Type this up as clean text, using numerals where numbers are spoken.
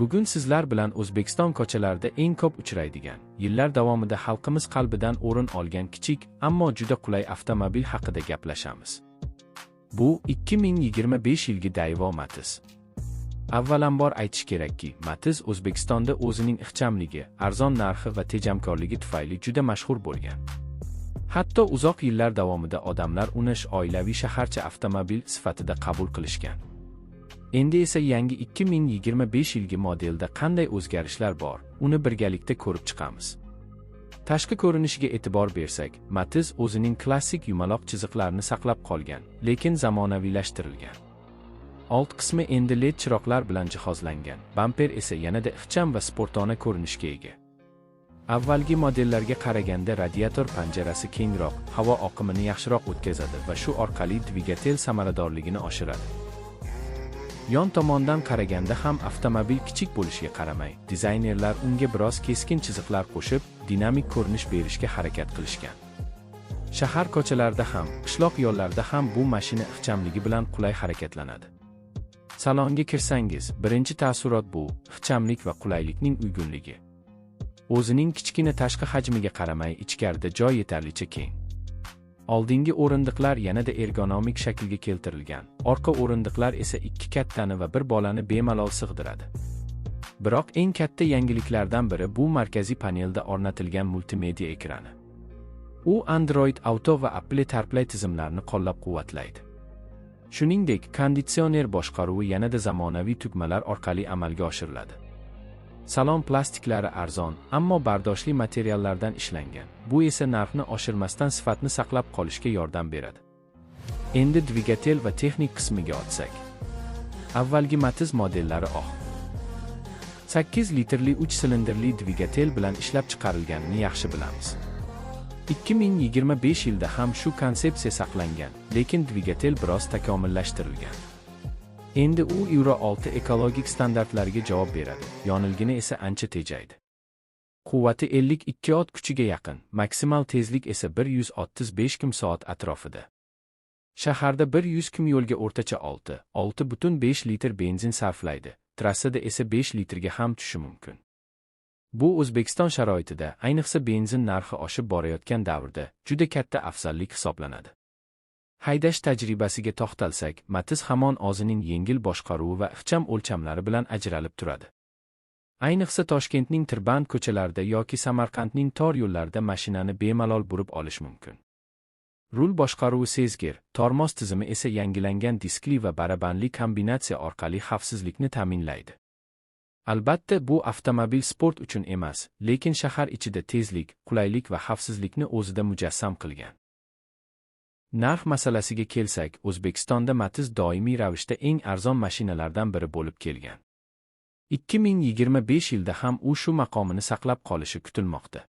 Bugun sizlar bilan O'zbekiston ko'chalarida eng ko'p uchraydigan, yillar davomida xalqimiz qalbidan o'rin olgan kichik, ammo juda qulay avtomobil haqida gaplashamiz. Bu 2025 yilgi Daewoo Matiz. Avvalambor aytish kerakki, Matiz O'zbekistonda o'zining ixchamligi, arzon narxi va tejamkorligi tufayli juda mashhur bo'lgan. Hatto uzoq yillar davomida odamlar uni oilaviy shaharcha avtomobil sifatida qabul qilishgan. Endi esa yangi 2025 yilgi modelda qanday o'zgarishlar bor, uni birgalikda ko'rib chiqamiz. Tashqi ko'rinishiga e'tibor bersak, Matiz o'zining klassik yumaloq chiziqlarini saqlab qolgan, lekin zamonaviylashtirilgan. Old qismi endi LED chiroqlar bilan jihozlangan, bamper esa yanada ixcham va sportona ko'rinishga ega. Avvalgi modellarga qaraganda radiator panjarasi kengroq, havo oqimini yaxshiroq o'tkazadi va shu orqali dvigatel samaradorligini oshiradi. Yon tomondan qaraganda ham avtomobil kichik bo'lishiga qaramay, dizaynerlar unga biroz keskin chiziqlar qo'shib, dinamik ko'rinish berishga harakat qilishgan. Shahar ko'chalarida ham, qishloq yo'llarida ham bu mashina ixchamligi bilan qulay harakatlanadi. Salonga kirsangiz, birinchi taassurot bu ixchamlik va qulaylikning uyg'unligi. O'zining kichkina tashqi hajmiga qaramay, ichkarida joy yetarlicha keng. Oldingi o'rindiqlar yanada ergonomik shaklga keltirilgan. Orqa o'rindiqlar esa ikki kattani va bir bolani bemalol sig'diradi. Biroq eng katta yangiliklardan biri bu markaziy panelda o'rnatilgan multimedia ekrani. U Android Auto va Apple CarPlay tizimlarini qo'llab-quvvatlaydi. Shuningdek, konditsioner boshqaruvi yanada zamonaviy tugmalar orqali amalga oshiriladi. Salon plastiklari arzon, ammo bardoshli materiallardan ishlangan. Bu esa narxni oshirmasdan sifatni saqlab qolishga yordam beradi. Endi dvigatel va texnik qismiga o'tsak. Avvalgi Matiz modellari oq 8 litrli 3 silindrli dvigatel bilan ishlab chiqarilganini yaxshi bilamiz. 2025 yilda ham shu konsepsiya saqlangan, lekin dvigatel biroz takomillashtirilgan. Endi u Euro 6 ekologik standartlariga javob beradi, yonilgini esa ancha tejaydi. Quvvati 52 ot kuchiga yaqin, maksimal tezlik esa 135 km/soat atrofida. Shaharda 100 km yo'lga o'rtacha 6-6,5 litr benzin sarflaydi, trassada esa 5 litrga ham tushishi mumkin. Bu O'zbekiston sharoitida, ayniqsa benzin narxi oshib borayotgan davrda juda katta afzallik hisoblanadi. Haydash tajribasiga to'xtalsak, Matiz hamon o'zining yengil boshqaruvi va ixcham o'lchamlari bilan ajralib turadi. Ayniqsa Toshkentning tirband ko'chalarida yoki Samarqandning tor yo'llarida mashinani bemalol burib olish mumkin. Rul boshqaruvi sezgir, tormoz tizimi esa yangilangan diskli va barabanli kombinatsiya orqali xavfsizlikni ta'minlaydi. Albatta, bu avtomobil sport uchun emas, lekin shahar ichida tezlik, qulaylik va xavfsizlikni o'zida mujassam qilgan. Narx masalasiga kelsak, O'zbekistonda Matiz doimiy ravishda eng arzon mashinalardan biri bo'lib kelgan. 2025 yilda ham u shu maqomini saqlab qolishi kutilmoqda.